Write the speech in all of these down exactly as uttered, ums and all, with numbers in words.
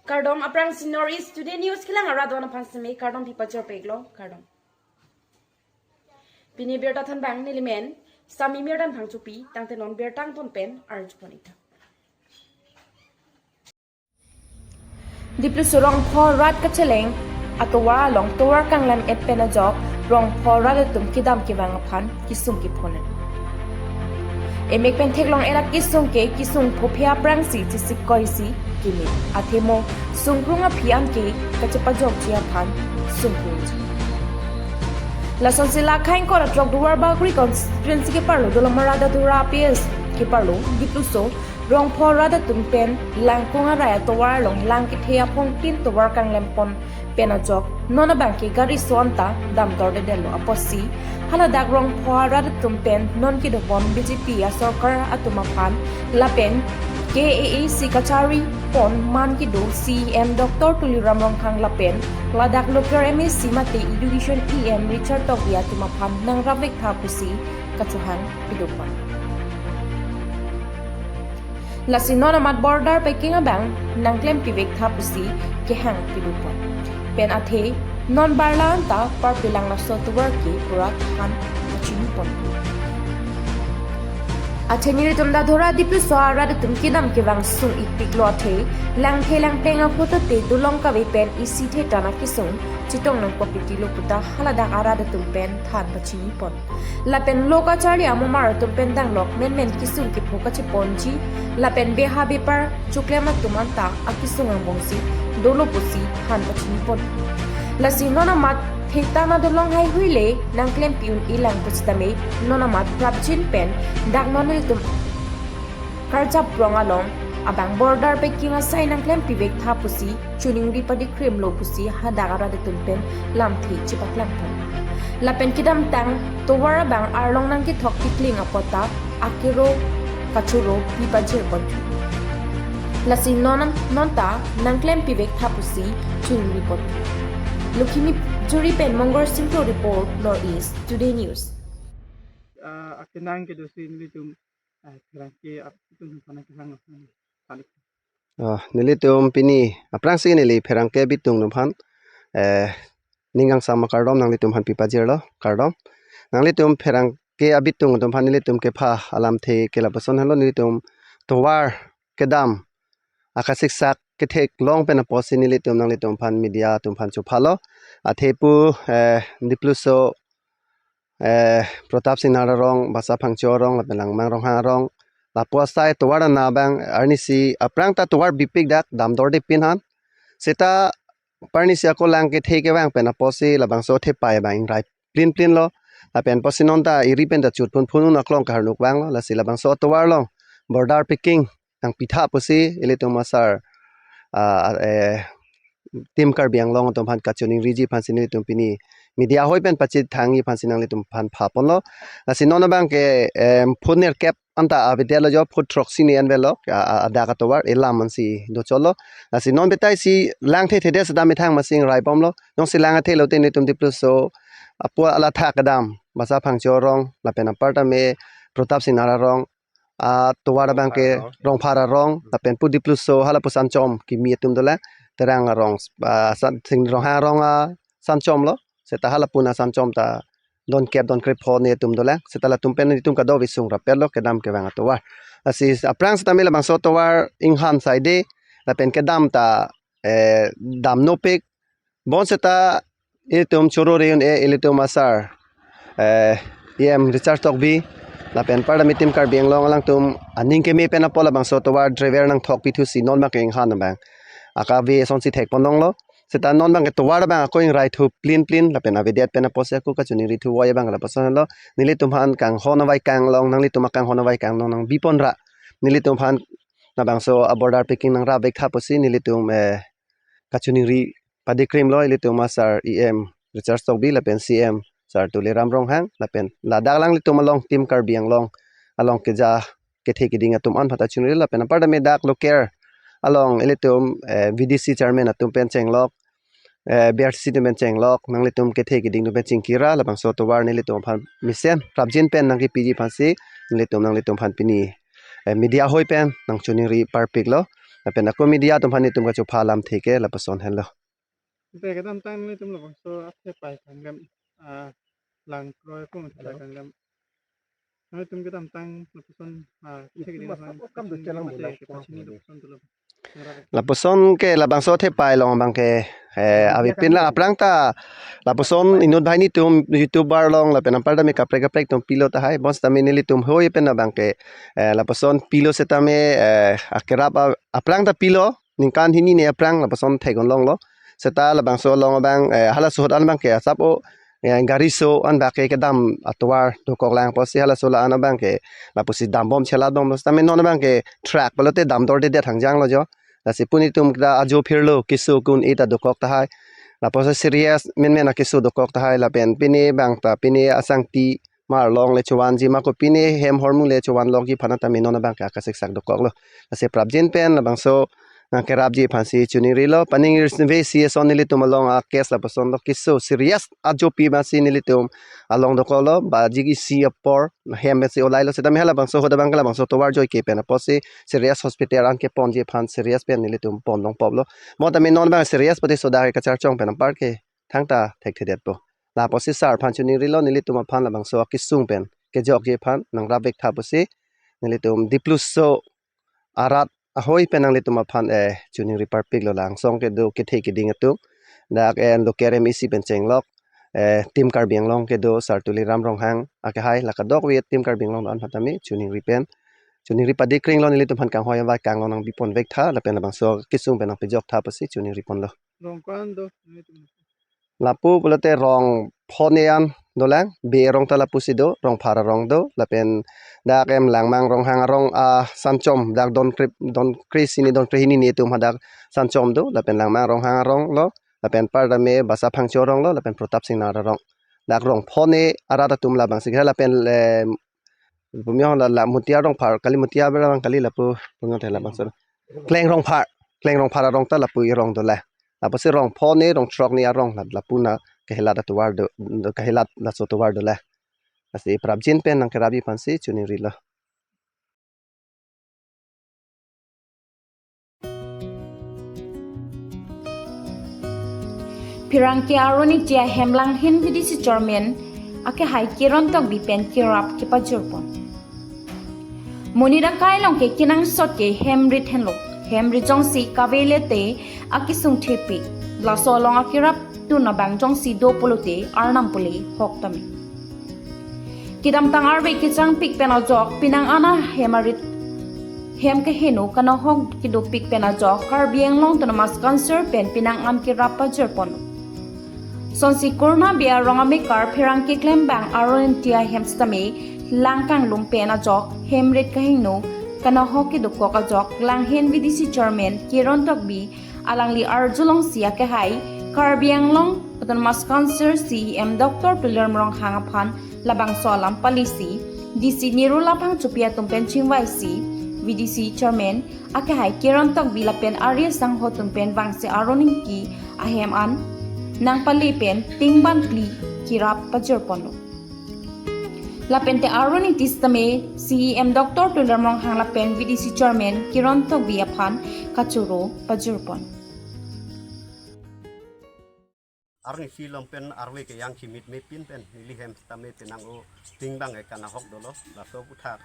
Kardom, aphrangsi North East Today News kelang arat do-an aphan seme kardom pipajirpiklo, kardom. Pini birta thanbang nelimen Sami Mirdan Phangchopi, tangte non birta angton pen arjupon ita. Dipluso Rongpho arat kacheleng atovar along tovar kanglem-et pen ajok Rongpho arat atum kedam kevang aphan kesung kephonen. Emek pen theklong-et akesung ke kesung phophe aphrangsi chesik koisi kimi. Athe mo sungkrung aphi an ke kachepajokji aphan sungkrungji. Lasonsi la khaing kor atrok Duarbagori constituency keparlo Dolamara Dadura P S keparlo Dipluso Rongpho arat atum pen Langkung arai atovar along lang kethe aphong tin tovar kanglem pon pen ajok non abang ke gari so-an ta damdordedetlo apotsi haladak Rongpho arat atum pen non kedobom B J P asorkar atum aphan lapen K A A C kachari pon man kedo C E M Doctor Tuliram Ronghang lapen ladak local M A C mate Education E M Richard Tokbi atum aphan nangrap vektha pusi kachohang pidun pon. Lasi non amat border packing abang nangklem pivektha pusi kehang pidun pon. Pen athe non barla anta parpilang laso tovar ke pura than kachini pon. Athe nelitum Dadura Dipluso arat atum kedam kevang sung-ikpiklo athe langthe langpeng aphoto te dolong kave pen isi the tan akesung chetong nangkokpiklo puta haladak arat atum pen than pachini pon. Lapen lo kacharli amomar atum pen danglok menmen kesung kepho kacheponji lapen beha bepar choklem atum anta akesung angbongsi dolo pusi than pachini pon. Lasi non amat thetan adolong haihui le nangklem pi un-elang pusitame non amat prapjin pen dak non nelitum Karjap Rong along abang border packing asai nangklem pivektha pusi choningri padikrimlo pusi hadak arat atum pen lamthe chepaklang pon. Lapen kedamtang tovar abang arlong nangkethok kekling apot ta akero kachoro pipajir ponthu. Lasi non nonta nangklem pivektha pusi choningri ponthu. Lokhimujuri pen Mongol Singpro report, North East Today News. Ah, akenang kedosin nelitum, ah, pherangke abitung aphan kehang aphan. Ah, nelitum pini aphrangsi neli pherangke abitung atum aphan, eh, ning kangsam akardom nanglitum aphan pipajirlo, kardom. Nanglitum pherangke abitung atum aphan nelitum kepha alamthe ke lapuson henlo, nelitum tovar kedam akasiksak ketheklong pen apotsi nelitum nanglitum aphan media atum aphan chophalo. Athe pu, eh, Dipluso, eh, Pratap Singnar arong, Basa Phangcho arong, lapen Langmang Ronghang arong, lapu asai tovar ana abang arnisi aphrang ta tovar bipik dak damdorde pin han. Seta parnisi ako lang kethe kevang pen apotsi labangso thepai abang ingrai plin plin lo. Lapen apotsi nonta eri pen ta chut phun phun un aklong kaharnuk vanglo. Lasi labangso tovar along border packing nangpitha pusi ilitum asar, ah, eh, Team Karbi Anglong atum aphan kachoningriji aphansi nelitum pini media ahoi pen pachethangji aphansi nanglitum aphan pha ponlo. Lasi non abang ke, em, phut nerkep anta avedetlo jo, phut throksi ni envelo, a, a, adak atovar elam ansi dochotlo. Lasi non betai si lang thethedet seta methang masing rai bomlo. Jongsi lang athe lote nelitum Dipluso apu alatha kedam, Basa Phangcho arong, lapen aparta me Pratap Singnar arong, atovar abang ke Rongphar arong, lapen pu Dipluso halapu Sanchom kimi atum dolang, Terang arong, ah, San, Sing Ronghang arong asanchomlo, seta halapu asanchom ta donkep donkrepho ni atum dolang, seta latum pen itum kadokave sung rapetlo kedam kevang atovar. Lasi aphrang seta me labangso tovar inghan saide, lapen kedam ta, eh, damnopik, bonseta ilitum choro reun e ilitum asar, eh, E M Richard Tokbi, lapen aparta me Team Karbi Anglong alangtum aning keme pen apot labangso tovar driver nangthok pithusi non abang ke inghan abang akave asonsi thek ponlonglo. Seta non abang ke tovar abang ako ingrai thu plin plin, lapen avedet pen apotsi ako kachoningri thu voi abang lapuson lo. Nelitum aphan kanghon avaikang along, nanglitum akanghon avaikang along nangbi ponra, nelitum aphan labangso a border packing nangrap vektha pusi nelitum, eh, kachoningri padikrimlo ilitum asar E M Richard Tokbi lapen C M sar Tuliram Ronghang, lapen ladak alanglitum along Team Karbi Anglong along keja kethe keding atum an aphan ta choningri, lapen aparta me dak local along ilitum, eh, V D C chairman atum pen chenglok, eh, B R C C atum pen chenglok, nanglitum kethe keding atum pen chingkira, labangso tovar nelitum aphan mesen prapjin pen nangkepiji aphansi nelitum nanglitum aphan pini, eh, media ahoi pen nangchoningri parpiklo. Lapen ako media atum aphan netum kachopha alamthe ke lapuson henlo. Ante kedamtang nelitum labangso athepai kanglem, ah, lang kroi kung thepai kanglem. Nelitum kedamtang lapuson, ah, kethek keding lang kam do chelang mate bola. Kepachini lapuson tulo. Lapuson ke labangso athepai along abang ke, eh, avepin lang aphrang ta lapuson inut banghini atum YouTuber along lapen anparta me kaprek kaprek atum pilo tahai. Bonsitame nelitum hoi pen abang ke, eh, lapuson pilo setame, eh, akerap a-, aphrang ta pilo. Ningkan hini ne aphrang lapuson thek-un longlo. Seta labangso along abang, eh, halaso ahut an abang ke asap o, eh, gari so an bak ke kedam atovar dokok lang apotsi halaso la-an abang ke lapusi dambom cheladom lo. Setame non abang ke truck pulote damdordedet hangjang lo jo. Lasi puni atum kita ajo phirlo, keso kun-e ta dokok tahai. Lapuson serious menmen akeso dokok tahai lapen pine abang ta pine asangti mar along le chovan ji ma ko pine hem ahormu le chovan lok ji aphan ta me non abang ke akasiksak dokok lo. Lasi prapjin pen labangso nangkerapji aphansi choningrilo, paningri ve si eson nelitum along a case lapuson lo, keso serious ajopi masi nelitum along dokok lo, baji isi apor hem pensi olai lo, setame halabangso ahut abang ke labangso tovar joike pen apotsi serious hospital an keponji aphan serious pen nelitum pon longpop lo. Mo tame non abang serious pute soda ke kacharchong pen anpar ke thangta thekthedetpo. La apotsi sir aphan choningrilo, nelitum aphan labangso akesung pen kejokji aphan nangrap vektha pusi nelitum Dipluso arat ahoi pen nanglitum aphan, eh, choningri parpiklo, la angsong kedo kethe keding atum. Dak en local MAC pen chenglok, eh, Team Karbi Anglong kedo Sir Tuliram Ronghang akehai, la kadokave Team Karbi Anglong an aphan tame choningri pen, choningri padikringlo, nelitum aphan kanghoi avai kanglong nangpipon vektha lapen labangso akesung pen nangpejok tha pusi choningri ponlo. Rong ko-an do nelitum? Lapu pulote rong phone an dolang, be arong ta lapusi do, Rongphar arong do, lapen dak em Langmang Ronghang arong asanchom, dak don krip, don kre sini, don kre hini netum hadak sanchom do, lapen Langmang Ronghang arong lo, lapen anparta me Basa Phangcho arong lo, lapen Pratap Singnar arong. Dak rong phone arat atum labangsi ke lapen le Pumio la, la Mutia Rongphar kali, Mutia berang kali lapu pumio te labangso. Kleng Rongphar, Kleng Rongphar arong ta lapu arong dola. Lapusi rong phone, rong throk ni arong la, lapu na kehelat atovar do, kehelat laso tovar dola. Lasi prapjin pen nangkerapji aphansi choningrilo. Pherangke Aron Ingti ahem Langhin VDC Chairman akehai Kiron Tokbi pen kerap kepajirpon. Monit akai along ke kenangsot ke hem rit henlo, hem rit jongsi kave le te akesung thepik, laso along akerap tun abang jongsi do pulote Arnam pule hok tame. Kedamtang arve kechangpik pen ajok penang an ahem arit hem keheno kanahok kedopik pen ajok Karbi Anglong Autonomous Council pen penang an kerap pajirpon. Sonsi Kurna Bey arong amekar pherangke klembang Aron Ingti ahem sitame lang kanglum pen ajok hem rit kaheno kanahok kedokok ajok Langhin VDC Chairman Kiron Tokbi alangli arjulongsi akehai Karbi Anglong Autonomous Council CEM Doctor Tuliram Ronghang aphan labangso alam palisi, DC Nirula Phangchopi atum pen chingvaisi, VDC Chairman akehai Kiron Tokbi lapen arje sangho atum pen vangsi Aron Ingti ahem an nangpale pen ting ban phli kerap pajirponlo. Lapen te Aron Ingti sitame CEM Doctor Tuliram Ronghang lapen VDC Chairman Kiron Tokbi aphan kachoro pajirpon. Arni si long pen arve ke yang chimit me pin pen neli hem sitame penang o ting bang e kanahok dolo, laso aputhak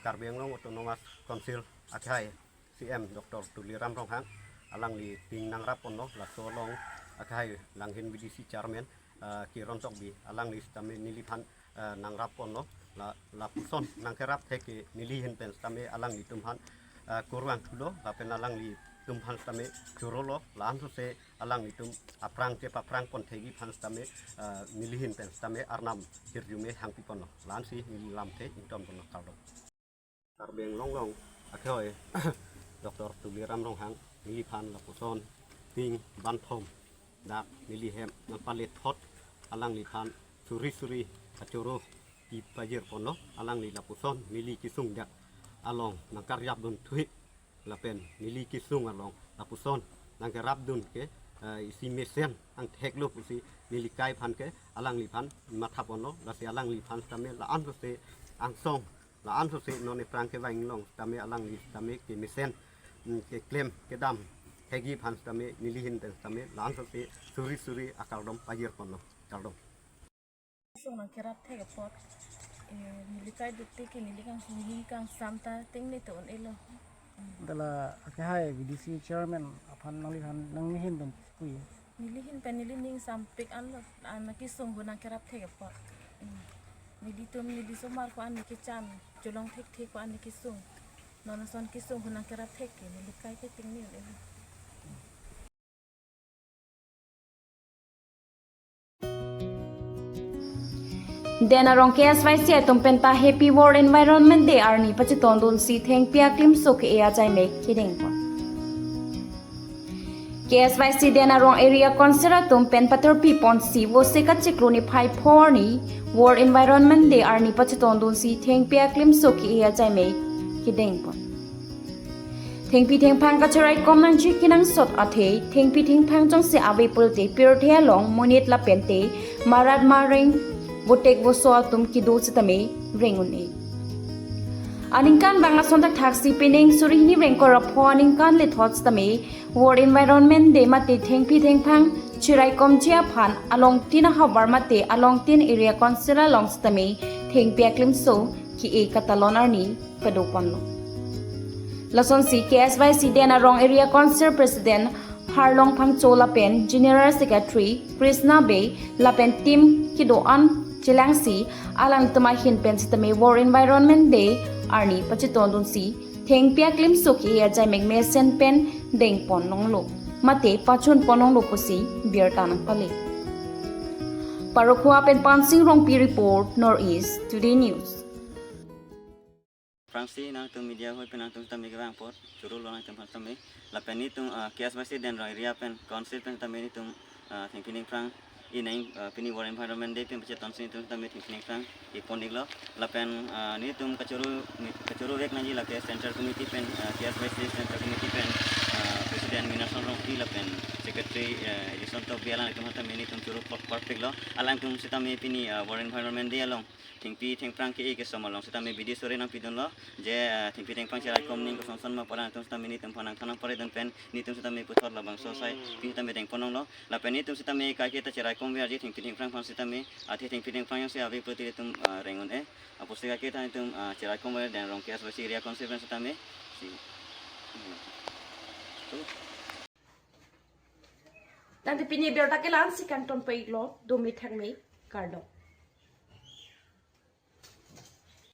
Karbi Anglong Autonomous Council akehai CEM Doctor Tuliram Ronghang alangli ting nangrapponlo, laso along akehai Langhin VDC Chairman, ah, Kiron Tokbi alangli sitame neliphan, ah, nangrapponlo, la, lapuson nangkerap thek ke neli ahin pen sitame alanglitum aphan, ah, kurvangthulo, lapen alanglitum aphan sitame chorolo, la-an sose alanglitum aphrang chepaprang pon thekji aphan sitame, ah, neli ahin pen sitame Arnam hirjume hangpiponlo, la-ansi neli lamthe ingtonponlo, kardom. Karbi Anglong along akehai Doctor Tuliram Ronghang neliphan lapuson ting banthom dak neli hem nangpale thot alangliphan suri suri kachoro kepajirponlo, alangli lapuson neli kesung dak along nangkarjapdun thuhi lapen neli kesung along lapuson nangkerapdun ke, eh, isi mesen angtheklo pusi neli kai aphan ke alangliphan mathaponlo, lasi alangliphan sitame la-an sose angsong, la-an sose non ephrang kevang along sitame alangli sitame kemesen mm, keklem kedam hegi aphan sitame neli ahin pen sitame la-an sose suri suri akardom pajir ponlo, kardom. Sung nangkerap thek apot, eh, neli kai dukti ke neli kang, neli kangsam ta tengne to un-elo. Dala akehai V D C chairman aphan nangli aphan nangli ahin pen pu-i. Neli ahin pen neli ning sampik anlo, an kesung hu nangkerap thek apot. Hmm. Nelitum neli somar ko an kechan, cholong thekthe ko an kesung. Non ason kesung hu nangkerap thek ke, neli kai ke tengne un-elo. Den arong K S Y C atum penta Happy World Environment Day arni pachetondunsi thengpi aklimso ke-e ajaimek kedengpon. K S Y C Den arong area council atum pen paterpi ponsi Vosik achiklo niphai pho arni World Environment Day arni pachetondunsi thengpi aklimso ke-e ajaimek kedengpon. Thengpi thengphang kacheraikom nangji kenangsot athe, thengpi thengphang jongsi ave pulote pirthe along monit lapente marat mareng, votek voso atum kedo sitame reng un-e. Aningkanvang ason thakthaksi pining suri hini ingkoi ra pho aningkan lethot sitame World Environment Day mate thengpi thengphang cheraikomji aphan alongtin ahavar mate alongtin area council along sitame thengpi aklimso ke-e katalon arni padoponlo. Lasonsi K S Y C Den arong area council president Harlong Phangcho lapen general secretary Krishna Bey lapen team kedo-an chelangsi alangtum ahin pen sitame World Environment Day arni pachetondunsi thengpi aklimso ke-e ajaimek mesen pen dengpon longlo mate pachun pon longlo pusi birta nangpale. Parokhowa pen Pansing Rongpi report, North East Today News. Aphrangsi nangtum media hoi pen nangtum sitame kevang apot choro lo nangtum aphan sitame. Lapen netum, ah, K S Y C Den arong area pen council pen sitame netum, ah, thengpi thengphang ineng, ah, pini World Environment Day pen pachetonsi netum sitame thengpi thengphang ipon-iklo. Lapen, ah, netum kachoro, kachoro vek nangji lake Central Committee pen, ah, K S Y C Central Committee pen, ah, President Minason Rongpi lapen Secretary, eh, Edison Tokbi alangtum sitame netum choro por-, porpiklo. Alangtum sitame pini, ah, World Environment Day along thengpi thengphang ke-e kesom along sitame bidi sore nangpidunlo. Je, ah, thengpi thengphang cheraikom ning kosonson ma pu alangtum sitame netum aphan nangthan nangparedun pen netum sitame puthot labangso asai pini sitame dengpon longlo. Lapen netum sitame kaike ta cheraikom verji thengpi thengphang aphan sitame, athe thengpi thengphang jongsi ave pulote netum, ah, reng un-e. Apotsi kaike ta netum, ah, cheraikom ver Den arong K S Y C area council pen sitame. Si. Tangte pini birta ke la-ansi kangton pon-iklo, dome thakme, kardom.